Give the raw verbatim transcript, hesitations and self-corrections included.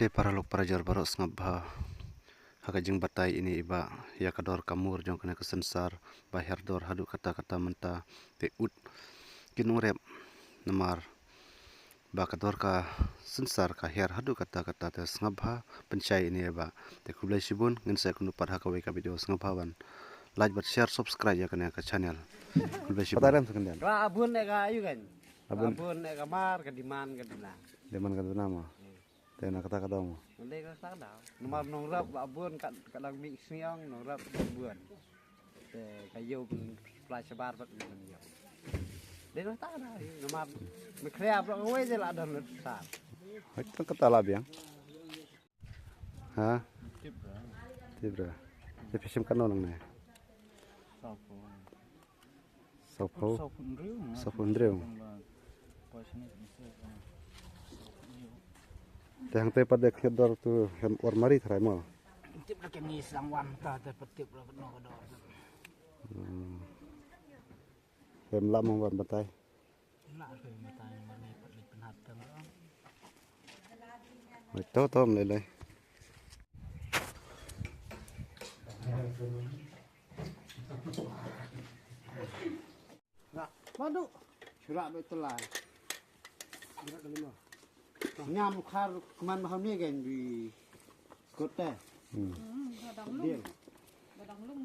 Te paralok parajor baroh sngap bha ha ka jingbatai ine i bah ïa ka dor ka mur jong kane ka synsar ba hiar dor haduh katta katta mynta te ut ki nongrep namar ba ka dor ka synsar ka hiar haduh katta katta te sngap bha pynshai ine i bah. Te khublei shibun ngin sa ïakynduh pat ha kawei ka video sngap bha ban like bad share subscribe ïa kane ka channel. Khublei shibun. Patarem sekendem. Ka abun ne ka ayu kan? Abun. Abun ne ka mar ka diman ka duna. Diman ka duna mo. Te na kata ka daw mo. Nde ka kata ka daw. Namar nongrep ba bun ka ka dang mih sniang nongrep ba bun. Te ka yu pla shabar bat ngan yu. Nde na kata ka daw. Namar me khria ba ka wei je la don lut sar. Hoi tang kata la biang. Ha? Tip ra. Tip ra. Te phi shim katno nangne? Saw phew. Saw phew. Saw phew hynriew. Saw phew hynriew. Te hangte pat de khñiot dor tu hem or mari tharai mo. Tip la kem ngi sdang wan ta te pat tip la no ka dor. Hmm. Hem la mo wan batai. La ka batai mari pat lek pynhat tang. Oi to to mlei lei. Madu. Chura be telai. Nyam khar kman baham ni gan bi kote. Hmm. Hmm, gadang lum. Dia. Gadang lum.